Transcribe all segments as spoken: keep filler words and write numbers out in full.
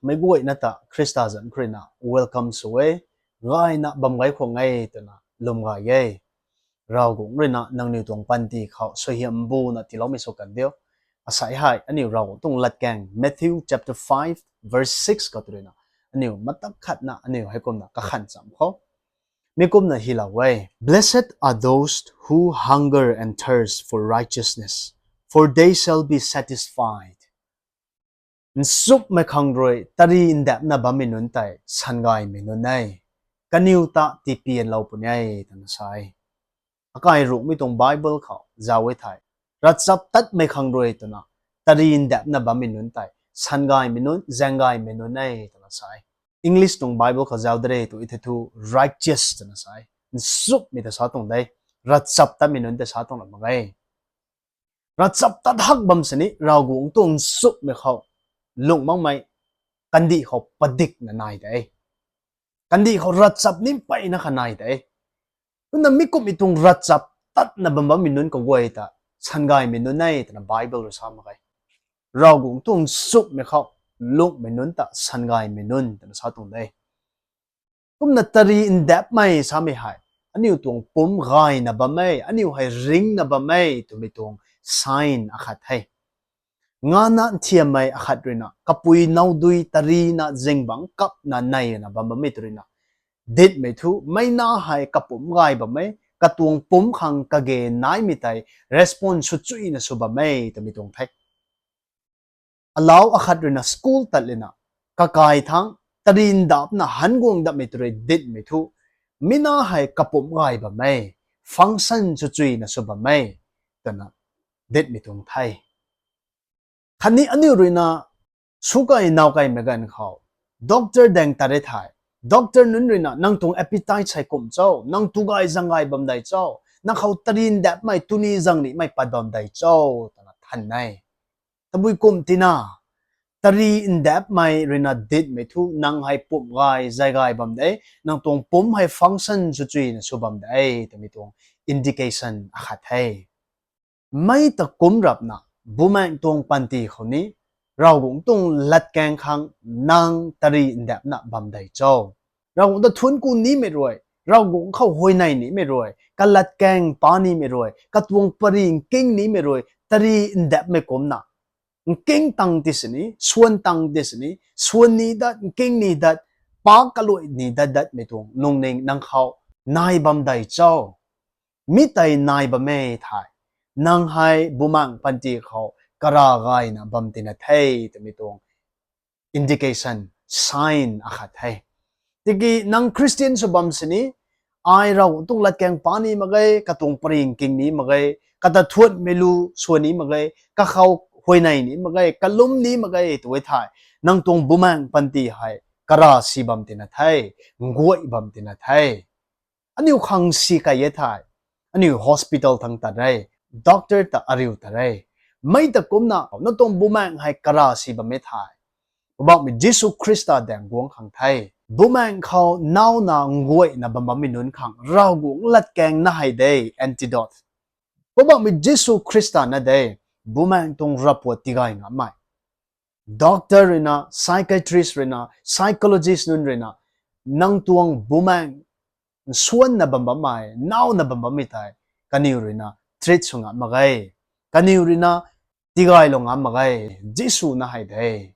meic guayna ta Khrista zanc khou ruina welcome sw e, gayna bam gay khwan e twna lwm gay e. Ravguangc ruina nangniw tuang panty khou suaihiam buna tiiloumei sw kan diu. Asei hei aniu Ravguangc tuang latkaeng Matthew chapter five verse six khou tw ruina aniu matak khatna aniu heikumna kakhanh cham khou mi kumna hylou e: Blessed are those who hunger and thirst for righteousness, for they shall be satisfied. Nchumhmei khang rui tari ndapna bammei nunc tei sangaymei nunc e, kaniw ta tipianlou puni e twna sa e. Akai ruhmei tuang Bible khou zauc e thei, ravchaptatmei khang rui twna tari ndapna bammei nunc tei sangaymei nunc, zaenggaymei nunc e twna sa e. English tuang Bible khou zauc de re tw e thei thu righteous twna sa e. Nchumhmei ta sa tuang de, ravchaptatmei nunc ta sa tuang ra mak e. Ravchaptat hak bam sini Ravguangc tuang nchumhmei khou lung makmei kandih khou padikna nai de. Kandih khou ravchap ni mpeyna kha nai de. Kumna mi kumhmei tuang ravchaptatna bam bammei nunc kaguay ta sangaymei nunc e twna Bible rui sa mak e. Ravguangc tuang nchumhmei khou lungmei nunc ta sangaymei nunc twna sa tuang de. Kumna tari ndapmei samei hei aniu tuang pumc gayna bam e, aniu hei ringna bam e twmei tuang sign akhat the. Ngana nthiammei akhat ruina kapui nowdui tarina zingbangc kapna neina bam bammei tw ruina ditmei thu, meic na hei kapumc gay bam e, katuang pumc khang kage naimei tei response sw chuina sw bam e twmei tuang the. Alau akhat ruina school tat lena kakai thangc tari ndapna han guang datmei tw rui ditmei thu, mi na hei kapumc gay bam e, function sw chuina sw bam e twna ditmei tuang the. Khatni aniu ruina sukai nowkaimei ganv khou doctor daeng tat re thei, doctor nunc ruina nang tuang appetite sei kum cho, nang tu gay zang gay bam dei cho, nang khou tari ndapmei tuni zang nimei pat bam dei cho twna than e. Tabui kum tina, tari ndapmei ruina ditmei thu nang hei pumc gay zay gay bam de, nang tuang pumc hei function sw chuina sw bam de twmei tuang indication akhat the. Mei ta kumc rapna, bumaengc tuang panty khou ni, Ravguangc tuang latkaeng khang nang tari ndapna bam dei cho. Ravguangc ta thuanc ku nimei rui, Ravguangc khou huayney nimei rui, kalatkaeng pa nimei rui, katuang pary nking nimei rui tari ndapmei kumcna, nking tang ti sini, swan tang ti sini, swan ni dat, nking ni dat, pa kaluai ni dat datmei tuang lungning nang khou nai bam dei cho. Mi tei nai bam e thei, nang hei bumaengc panty khou kara gayna bam tina the twmei tuang indication, sign akhat the. Tiki nang Christian sw bam sini, ai Ravguangc tuang latkaeng pa ni mak ge, katuang pary nking ni mak ge, kata thuanmei lu swan ni mak ge, kakhou huayney ni mak ge, kalum ni mak ge tw e thei, nang tuang bumaengc panty hei kara si bam tina the, nguay bam tina the. Aniu khang si kai e thei, aniu hospital thangc tat re, doctor ta ariu tat re. Mei ta kumcna nang tuang bumaengc hei kara si bam e thei, Poubauhmei Jisu Khrista daeng guang khang the. Bumaengc khou nauna nguayna bam bammei nunc khang Ravguangc latkaeng na hei de, antidote. Poubauhmei Jisu Khrista na de, bumaengc tuang ravpuat tigay ngammei. Doctor ruina, psychiatrist ruina, psychologist nunc ruina, nang tuang bumaengc nsuanna bam bammei, nauna bam bammei tei, kaniw ruina treat sw ngam mak ge. Kaniw ruina tigaylou ngam mak ge. Jisu na hei de,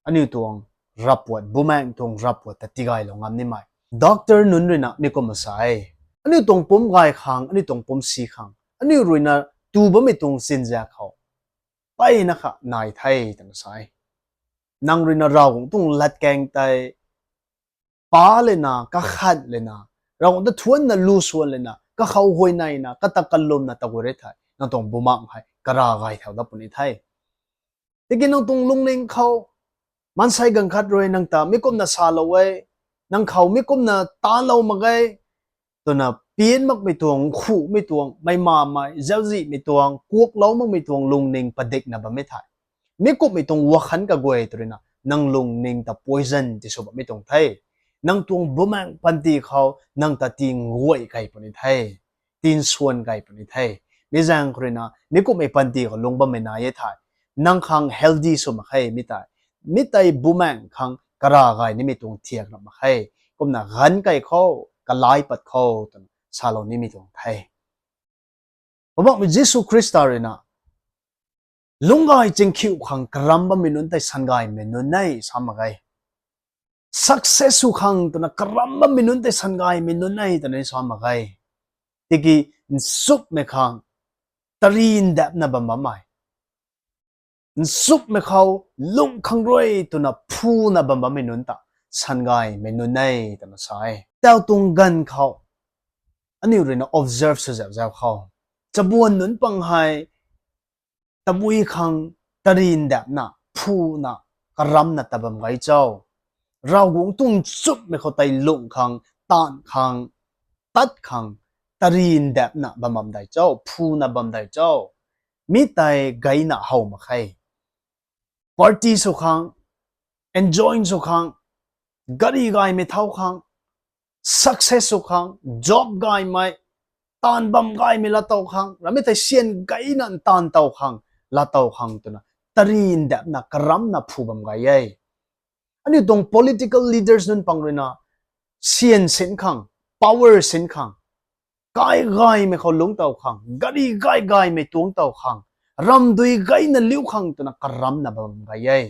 aniu tuang ravpuat, bumaengc tuang ravpuat ta tigaylou ngam nimei. Doctor nunc ruina mi kumna sa e, aniu tuang pumc gay khang, aniu tuang pumc si khang, aniu ruina tu bammei tuang chinzak khou mpeyna kha nai the twna sa e. Nang ruina Ravguangc tuang latkaeng tei pa lena, kakhat lena, Ravguangc ta thuanna lu swan lena, kakhou huayneyna, kata kalumna ta guay re thei, nang tuang bumaengc hei kara gay thau dat puni the. Tiki nang tuang lungning khou, maansei ganv khat rui nang ta mi kumna salou e, nang khou mi kumna talou mak ge, twna pian makmei tuang, nkhumei tuang, meimamei, zauzihmei tuang, kuaklou makmei tuang lungning padikna bammei thei, mi kumhmei tuang wakhan kaguay tw ruina nang lungning ta poison ti sw bammei tuang the. Nang tuang bumaengc panty khou nang ta tinguay kai puni the, tinsuan kai puni the. Mi zaeng khou ruina mi kumhmei panty khou lung bammei nai e thei, nang khang healthy sw mak khe mi tei. mi tei bumaengh khang kara gay nimei tuang thiak ram mak khe. Kumna ganv kai khou, kalai pat khou twna salou nimei tuang the. Poubauhmei Jisu Khrista rui na, lungc gay chingkhiu khang karam bammei nunc tei san gaymei nunc e sa mak ge. Success sw khang twna karam bammei nunc tei san gaymei nunc e twna sa mak ge. Tiki nchumhmei khang tari ndapna bam bammei, nchumhmei khou lungh khang rui twna phuna bam bammei nunc ta san gaymei nunc e twna sa e. Tau tuang ganv khou aniu rui na observe sw zauh zauh khou, chabuan nunc pang hei tabui khang tari ndapna, phuna, karamna ta bam gay cho? Ravguangc tuang nchumhmei khou tei lungh khang, taanv khang, tat khang, tari ndapna bam bam dei cho, phuna bam dei cho? Mi tei gayna how mak khe. Party sw khang, enjoy sw khang, gari gaymei thau khang, success sw khang, job gaymei, taanv bam gaymei latow khang, ramei tei syan gayna ntaanv tow khang, latow khang twna tari ndapna karamna phu bam gay e. Aniu tuang political leaders nunc pang rui na syan sin khang, power sin khang, kai gaymei khou lungc tow khang, gari gay gaymei tuang tow khang, ramdui gayna liu khang twna karamna bam gay e.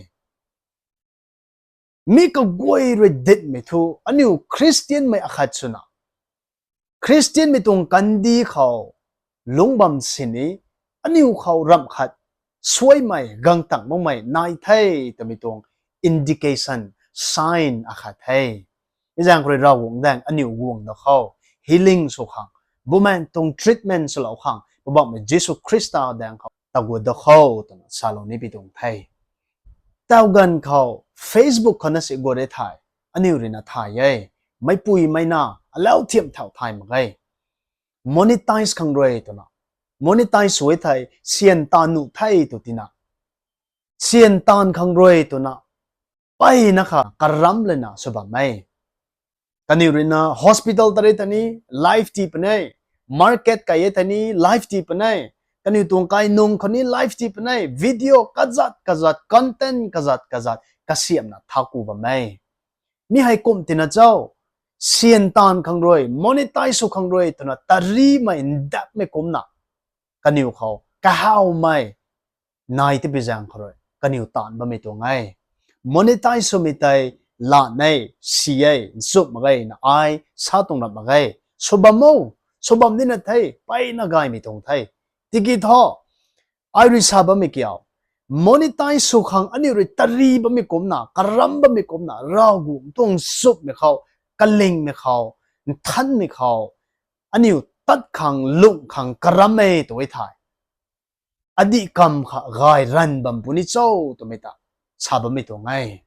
Mi kaguay rui ditmei thu aniu Khristianmei akhat swna, Khristianmei tuang kandih khou lungc bam sini, aniu khou ramh khat suaimei, gangtang makmei nai the twmei tuang indication, sign akhat the. Mi zaeng khou rui Ravguangc daeng aniu guang da khou, healing sw khang, bumaengh tuang treatment swlou khang Poubauhmei Jisu Khrista daeng khou taguat da khou twna salou ni pi tuang the. Tau ganv khou Facebook khou na si guat e thei, aniu rui na thay e, meicpui mei na alau thiam thau thay mak ge. Monetize khang rui twna, monetize sw e thei syan taanv nuh the tw tina, syan taanv khang rui twna, mpeyna kha karam lana sw bam e. Kaniw rui na hospital ta rui ta ni live ti puni, market kai e ta ni live ti puni, kaniw tuang kainung khou ni live ti puni, video kazat kazat, content kazat kazat kasiamna thaku bam e. Mi hei kum tina cho, syan taanv khang rui, monetize sw khang rui twna tarimei ndapmei kumcna kaniw khou kahawmei nai tipi zaeng khou rui kaniw taanv bammei tuang e. Monetize swmei tei lat e, si e, nchumh mak ge na ai sa tuang ram mak ge. Sw bam o, sw bam nina the, mpeyna gaymei tuang the. Tiki thu, ai rui sa bammei kiu, monetize sw khang aniu rui tari bammei kumcna, karam bammei kumcna, Ravguangc tuang nchumhmei khou, kalingmei khou, nthanmei khou, aniu tat khang, lungh khang karam e tw e thei, adih kam kha gay ranv bam puni cho twmei ta sa bammei tuang e.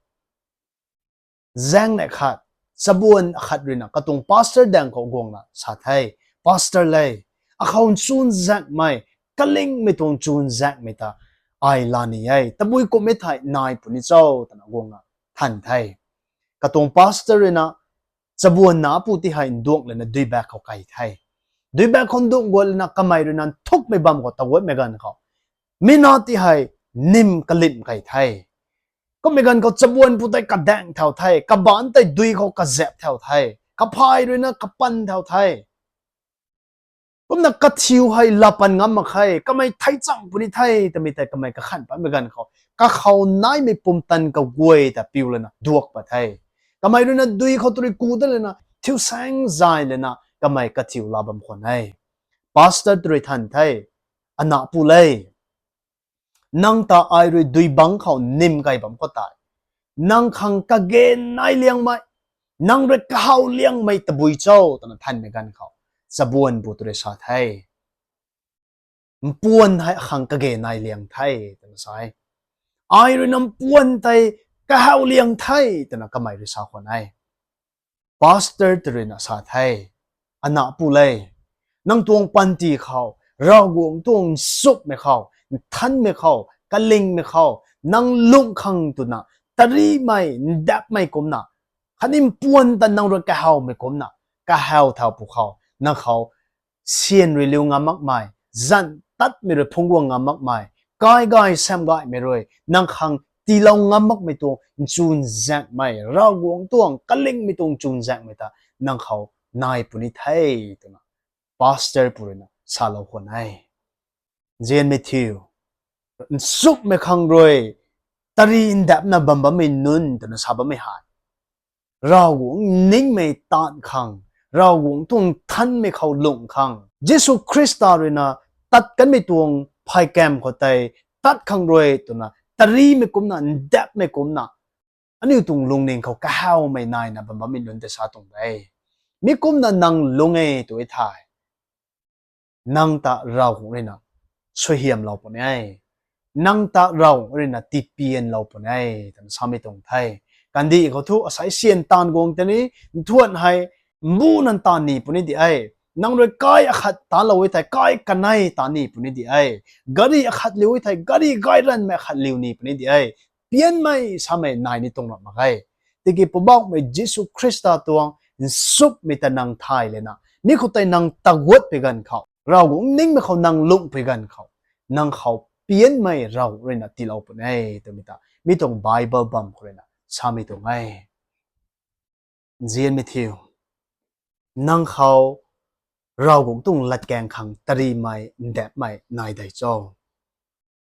Zaengnei khat, chabuan akhat rui na katuang pastor daeng khou guangna sa the, Pastor le, akhou nchunzaenghmei, kalingmei tuang nchunzaenghmei ta ai la ni e, tabui kumhmei thei nai puni cho twna guangna than the. Katuang pastor rui na chabuan nac pu ti hei nduang lana dui bak khou kai the. Dui bak khou nduang guat lana kamei rui na nthukmei bam khou taguatmei ganv khou, mi na ti hei nim kalimh kai the. Kummei ganv khou chabuan pu tei kadaeng thau the, kabaanc tei dui khou kazap thau the, kaphay rui na kapan thau the. Kumna kathiu hei lapan ngam mak khe, kamei thei cham puni the twmei tei kamei kakhan patmei ganv khou, kakhou naimei pumtan kaguay ta piu lana duak pat the. Kamei rui na dui khou tu rui ku dat lana thiu saeng zay lana kamei kathiu la bam khwan e. Pastor tu rui than the, Anac pu le, nang ta ai rui dui bangc khou nim kai bam khou tei, nang khang kage nai liangmei, nang rui kahaw liangmei tabui cho twna thanmei ganv khou, chabuan pu tu rui sa the, mpuan hei akhang kage nai liang the twna sa e. Ai rui na mpuan tei kahaw liang the twna kamei rui sa khwan e. Pastor tu rui na sa the, Anac pu le, nang tuang panty khou Ravguangc tuang nchumhmei khou, nthanmei khou, kalingmei khou, nang lungh khang twna tarimei ndapmei kumcna, khatni mpuan ta nang rui kahawmei kumcna, kahaw thau pu khou, nang khou syan rui liu ngam makmei, zanc tatmei rui phungc guang ngam makmei, kai gay sam gaymei rui nang khang tiilou ngam makmei tuang nchunzaenghmei, Ravguangc tuang kalingmei tuang nchunzaenghmei ta nang khou nai puni the twna pastor pu rui na salou khwan e. Nzianmei thiu, nchumhmei khang rui tari ndapna bam bammei nunc twna sa bammei hei Ravguangc ningmei tat khang, Ravguangc tuang nthanmei khou lung khang, Jisu Khrista rui na tat kanmei tuang pheykamv khou tei tat khang rui twna tarimei kumcna, ndapmei kumcna, aniu tuang lungning khou kahawmei naina bam bammei nunc tei sa tuang de. Mi kumcna nang lung e tw e thei, nang ta Ravguangc rui na suaihiamlou puni e, nang ta Ravguangc rui na tipianlou puni e twna samei tuang the. Kandih khou thu asei syan taanv guang tei ni, nthuan hei mbu nan taanv ni puni di e. Nang rui kai akhat taanclou e thei kai kanei taanv ni puni di e. Gari akhat liu e thei gari gay ranmei akhat liu ni puni di e. Pianmei samei nai ni tuang ram mak ge. Tiki Poubauhmei Jisu Khrista tuang nchumhmei ta nang thay lana, mi khou tei nang taguatpui ganv khou, Ravguangc ningmei khou nang lunghpui ganv khou, nang khou pianmei Ravguangc rui na tiilou puni e twmei ta mi tuang Bible bam khou rui na samei tuang e. Nzianmei thiu, nang khou Ravguangc tuang latkaeng khang tarimei ndapmei nai dei cho?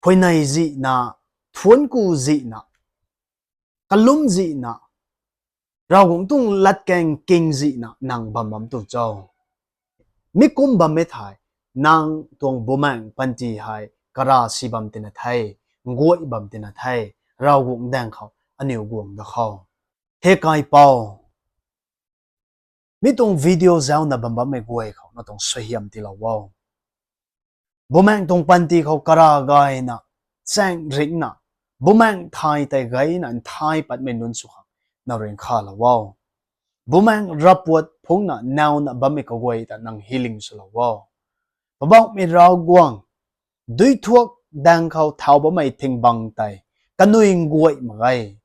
Huayney zihna, thuancku zihna, kalum zihna, Ravguangc tuang latkaeng king zihna nang bam bam tu cho? Mi kum bam e thei, nang tuang bumaengc panty hei kara si bam tina the, nguay bam tina the, Ravguangc daeng khou aniu guang da khou. He kaipouc, mi tuang video zauna bam bammei guay khou na tuang suaihiam tiilou o. Bumaengc tuang panty khou kara gayna, chaeng ringcna, bumaengc thay tei gayna nthai patmei nunc sw khang na rui nkhalou o. Bumaengc ravpuat phungcna nauna bammei kaguay ta nang healing swlou o. Poubauhmei Ravguangc, duithuak daeng khou thau bammei thingbang tei kanui nguay mak e.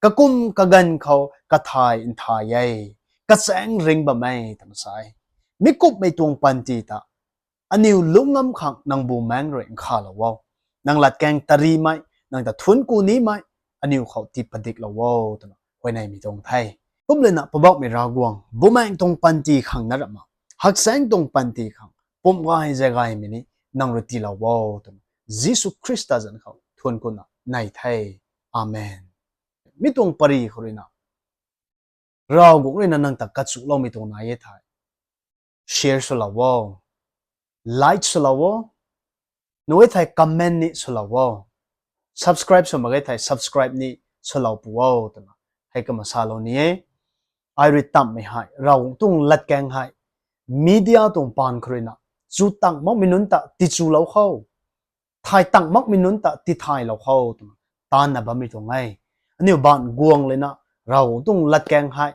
Kakum kaganv khou kathay nthai e, kachaeng ringc bam e twna sa e. Mi kumhmei tuang panty ta aniu lungc ngam khang nang bumaengc rui nkhalou o. Nang latkaeng tarimei, nang ta thuancku nimei, aniu khou tii padiklou o twna huayneymei tuang the. Kum lana Poubauhmei Ravguangc, bumaengc tuang panty khang na rama, haksaeng tuang panty khang, pumh gay zay gaymei ni nang rui tiilou o twna Jisu Khrista zanc khou thuanckuna nei the. Amen. Mi tuang pary khou rui na, Ravguangc rui na nang ta kachukloumei tuang nai e thei, share swlou o, like swlou o, nui thei comment ni swlou o, subscribe sw mak ge thei subscribe ni swlou pu o twna hei kumna salou ni e. Ai rui tamhmei hei, Ravguangc tuang latkaeng hei, media tuang paan khou rui na, chu tang makmei nunc ta tichulou khou, thay tang makmei nunc ta tithaylou khou twna taanna bammei tuang e. Aniu baanv guang lana, Ravguangc tuang latkaeng hei,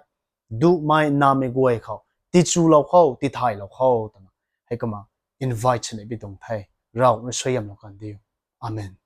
duhmei namei guay khou, tichulou khou, tithaylou khou twna hei kumna invite sw ni pi tuang the. Ravguangc rui suaihiamlou kan diu. Amen.